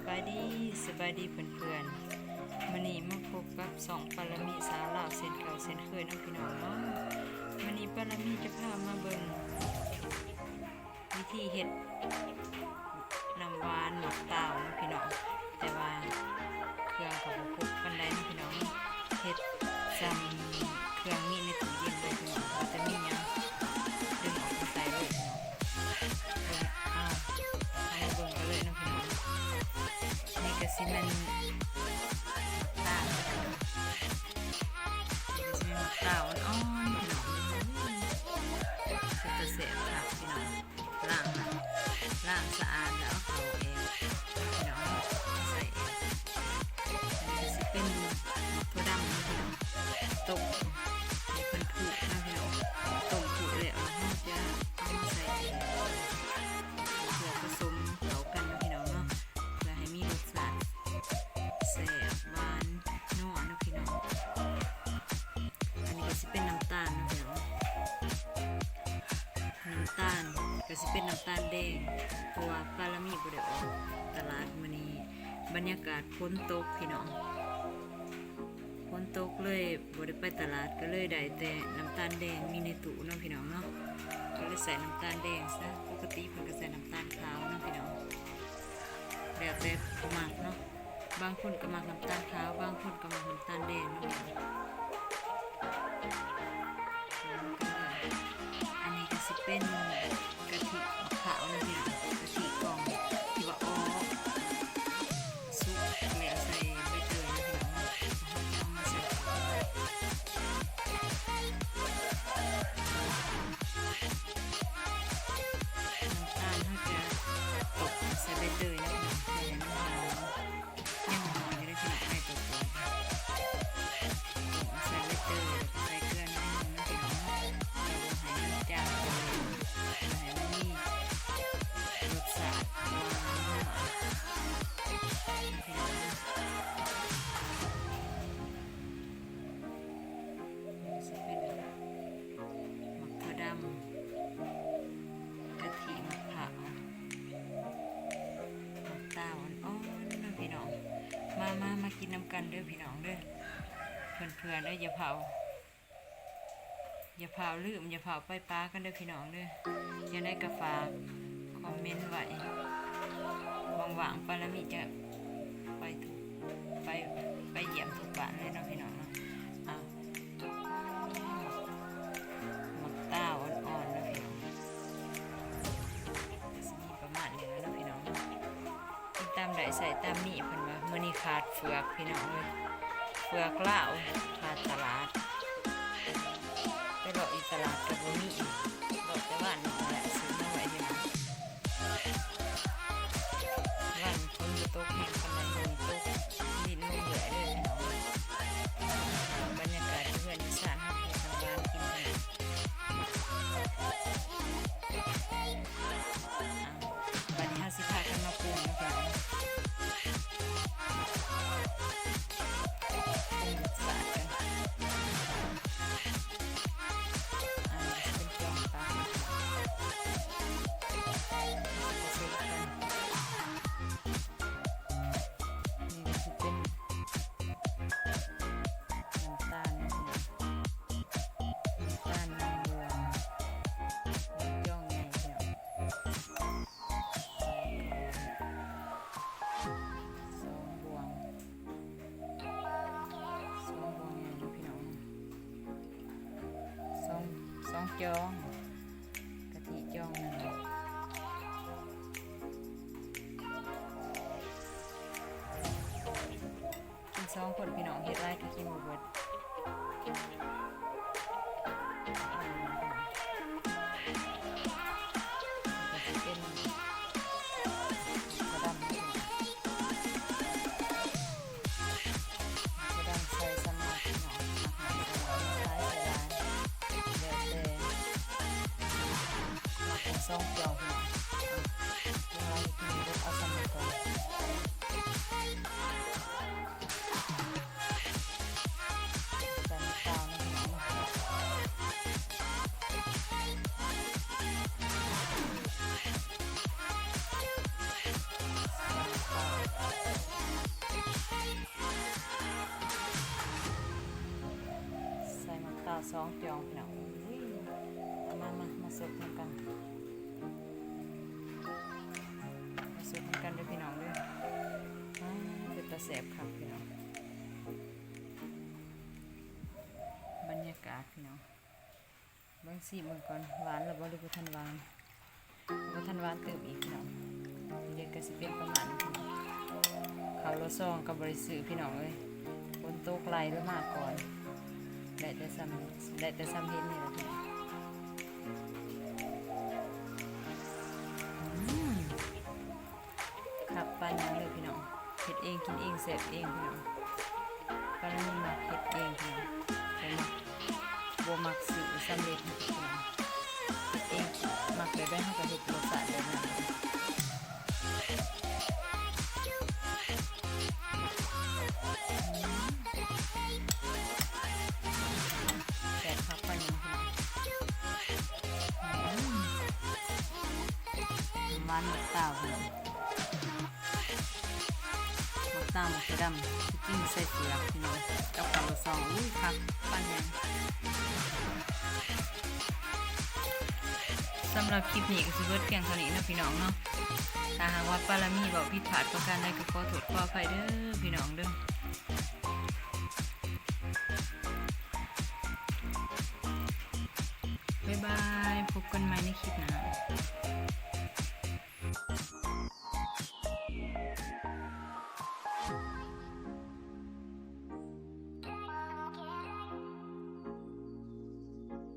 ສະບາຍດີ ສະບາຍດີເພື່ອນໆ ມື້ນີ້ມາພົບກັບຊ່ອງປາລະມີສາວລາວເຊັ່ນເກົ່າເຊັ່ນເຄີຍເນາະພີ່ນ້ອງເນາະ. ມື້ນີ້ປາລະມີຈະພາມາເບິ່ງວິທີເຮັດ ນ້ຳຫວານໝາກຕາວເນາະພີ່ນ້ອງ, ແຕ່ວ່າເຄື່ອງກໍບໍ່ຄົບປານໃດເນາະພີ່ນ້ອງ, ເຮັດສ່ຳເຄື່ອງມີໃນຕູ້ເຢັນເລີຍພີ່ນ້ອງ, ວ່າແຕ່ມີຫຍັງດຶງອອກມາໃສ່ເລີຍພີ່ນ້ອງ. ເບິ່ງ ເອົາ ເຮົາມາເບິ່ງກັນເລີຍເນາະພີ່ນ້ອງ. ນີ້ກໍຊິແມ່ນໝາກຕາວເນາະພີ່ນ້ອງ, ນີ້ກໍຊິແມ່ນໝາກຕາວອ່ອນໆ ພີ່ນ້ອງ, ເປັນຕາແຊບຄັກພີ່ນ້ອງ. ລ້າງ ລ້າງສະອາດແລ້ວເອົາເຂົ້າແອບ ພີ່ນ້ອງເນາະ, ໃສ່ແອບ. ອັນນີ້ກໍຊິເປັນໝາກຖົ່ວດຳເນາະພີ່ນ້ອງ, ຕົ້ມໃຫ້ເພິ່ນຜຸເນາະພີ່ນ້ອງ, ຕົ້ມຜຸແລ້ວເຮົາຈະເອົາມາໃສ່ແອບ ເພື່ອປະສົມເຂົ້າກັນເນາະພີ່ນ້ອງເນາະ, ເພື່ອໃຫ້ມີລົດຊາດແຊບຫວານນົວເນາະພີ່ນ້ອງ. ອັນນີ້ກໍຊິເປັນນ້ຳຕານເນາະພີ່ນ້ອງ, ນ້ຳຕານກໍຊິເປັນນ້ຳຕານແດງ ເພາະວ່າປາລະມີບໍ່ໄດ້ອອກຕະຫຼາດມື້ນີ້, ບັນຍາກາດຝົນຕົກພີ່ນ້ອງ, ຝົນຕົກເລີຍບໍ່ໄດ້ໄປຕະຫຼາດ, ກໍເລີຍໄດ້ແຕ່ນ້ຳຕານແດງມີໃນຕູ້ເນາະພີ່ນ້ອງເນາະ, ກໍເລີຍໃສ່ນ້ຳຕານແດງຊະ. ປົກກະຕິເພິ່ນກໍໃສ່ນ້ຳຕານຂາວເນາະພີ່ນ້ອງ, ແລ້ວແຕ່ຜູ້ມັກເນາະ. ບາງຄົນກໍມັກນ້ຳຕານຂາວ, ບາງຄົນກໍມັກນ້ຳຕານແດງເນາະ. ອັນນີ້ກໍຊິເປັນກະທິຂາວເນາະພີ່ນ້ອງ, ກະທິກ່ອງທີ່ວ່າອໍສຸກແລ້ວໃສ່ໃບເຕີຍເນາະພີ່ນ້ອງເນາະ, ເຮົາຈະເອົາມາໃສ່ ນ້ຳຕານເຮົາຈະຕົກໃສ່ໃບເຕີຍເນາະພີ່ນ້ອງ, ເພື່ອໃຫ້ມັນຫອມ. ຍັງຫອມຢູ່ເດ້ພີ່ນ້ອງ, ໄອຕົວກວນ ໃສ່ໃບເຕີຍ ແລ້ວກໍໃສ່ເກືອໜ້ອຍໜຶ່ງເນາະພີ່ນ້ອງເນາະ, ເພື່ອບໍ່ໃຫ້ມັນຈາງ ເພື່ອໃຫ້ມັນມີລົດຊາດຫວານນົວພີ່ນ້ອງເນາະ. ນີ້ຊິເປັນໝາກຖົ່ວດຳ ກະທິ ໝາກພ້າວ ໝາກຕາວອ່ອນໆເນາະພີ່ນ້ອງ. ມາ ມາ ມາກິນນຳກັນເດີພີ່ນ້ອງເດີ, ເພື່ອນໆເດີ. ຢ່າຟ້າວ ຢ່າຟ້າວລືມ ຢ່າຟ້າວໄປປາກັນເດີພີ່ນ້ອງເດີ. ຈັ່ງໃດກໍຝາກຄອມເມັນໄວ້, ວ່າງໆປາລະມີຈະໄປ ໄປ ໄປຢ້ຽມທຸກບ້ານເລີຍເນາະພີ່ນ້ອງເນາະ. ເອົາ ໝາກຕາວອ່ອນໆເນາະພີ່ນ້ອງ, ກໍຊິມີປະມານນີ້ແຫຼະເນາະພີ່ນ້ອງເນາະ. ກິນຕາມໄດ້ໃຊ້ຕາມມີ ເພິ່ນວ່າ. ມື້ນີ້ຂາດເຝືອກພີ່ນ້ອງເອີຍ, ເຝືອກລາວຂາດຕະຫຼາດ, ໄປເລາະຢູ່ຕະຫຼາດກໍບໍ່ມີ, ເລາະແຕ່ບ້ານນີ້ແຫຼະ ຊື້ມາໄວ້ພີ່ນ້ອງ. ວັນຝົນບໍ່ຕົກແຮງປານໃດ, ຝົນຕົກລິນລົງເລື້ອຍເລີຍພີ່ນ້ອງ. ບັນຍາກາດຢູ່ເຮືອນຢູ່ຊານ ເຮົາເຮັດນ້ຳຫວານກິນພີ່ນ້ອງ. ອ່າ ບັດນີ້ເຮົາຊິພາກັນມາປຸງເນາະພີ່ນ້ອງ, ປຸງສາດກັນ. ອັນນີ້ເປັນແກງປາ ໃສ່ກັນ. ນີ້ກໍຊິເປັນນ້ຳຕານເນາະພີ່ນ້ອງ, ນ້ຳຕານໜຶ່ງບ່ວງ, ໜຶ່ງຈ້ອງໃຫຍ່ພີ່ນ້ອງ, ສອງບ່ວງ, ສອງບ່ວງໃຫຍ່ເນາະພີ່ນ້ອງ, ສອງ ສອງຈ້ອງ, ກະທິຈ້ອງໜຶ່ງ. ກິນສອງຄົນພີ່ນ້ອງ, ເຮັດຫຼາຍກໍກິນບໍ່ເບິດ. ອັນນີ້ກໍຊິເປັນກະດຳພີ່ນ້ອງ, ກະດຳໃສ່ສ່ຳມັກພີ່ນ້ອງ, ມັກຫຼາຍໃສ່ຫຼາຍ, ແລ້ວແຕ່ມັກທັງສອງແຈ່ວພີ່ນ້ອງ. ເອົາ ເວລາກິນເບິດເອົາສ່ຳນີ້ກ່ອນ. ໃສ່ນ້ຳປາເນາະພີ່ນ້ອງເນາະ, ໃສ່ນ້ຳປາ. ສອງຈອງພີ່ນ້ອງ. ໂອ້ຍ ມາ ມາ ມາສົດນຳກັນ ມາສົດນຳກັນເດີພີ່ນ້ອງເດີ. ອ້າ ເປັນຕາແຊບຄັກພີ່ນ້ອງ ບັນຍາກາດພີ່ນ້ອງ. ເບິ່ງຊີມເບິ່ງກ່ອນ ຫວານແລ້ວບໍ່ ຫຼືບໍ່ທັນຫວານ? ບໍ່ທັນຫວານຕື່ມອີກພີ່ນ້ອງ. ເດັດກໍຊິເປັນປະມານນີ້ພີ່ນ້ອງ. ເຂົ້າລະຊອງກໍບໍ່ໄດ້ຊື້ພີ່ນ້ອງເອີຍ ຝົນຕົກໄຫຼລົງມາກ່ອນ ໄດ້ແຕ່ຊ່ຳ ໄດ້ແຕ່ຊ່ຳເຫັນນີ້ລະພີ່ນ້ອງ. ອືມ ຄັກປານຫຍັງເລີຍພີ່ນ້ອງ. ເຮັດເອງກິນເອງແຊບເອງພີ່ນ້ອງ. ປາລະມີມັກເຮັດເອງພີ່ນ້ອງ ບໍ່ມັກ ບໍ່ມັກຊື້ສຳເລັດພີ່ນ້ອງ. ເຮັດເອງ ມັກແບບໃດເຮົາກໍເຮັດລົດຊາດແບບນັ້ນ. ແຊບຄັກປານຫຍັງພີ່ນ້ອງ. ອືມ ຫວານໝາກຕາວພີ່ນ້ອງ. ໝາກຕາວ ໝາກເຂືອດຳ ກິນໃສ່ເປືອກພີ່ນ້ອງ ກັບເຂົ້າລະຊອງ. ອຸ້ຍ ຄັກປານຫຍັງ. ສຳລັບຄລິບນີ້ກໍຊິເບິດພຽງເທົ່ານີ້ເນາະພີ່ນ້ອງເນາະ. ຖ້າຫາກວ່າປາລະມີເວົ້າຜິດພາດປະການໃດ ກໍຂໍໂທດຂໍອະໄພເດີພີ່ນ້ອງເດີ. ບາຍບາຍ ພົບກັນໃໝ່ໃນຄລິບໜ້າ.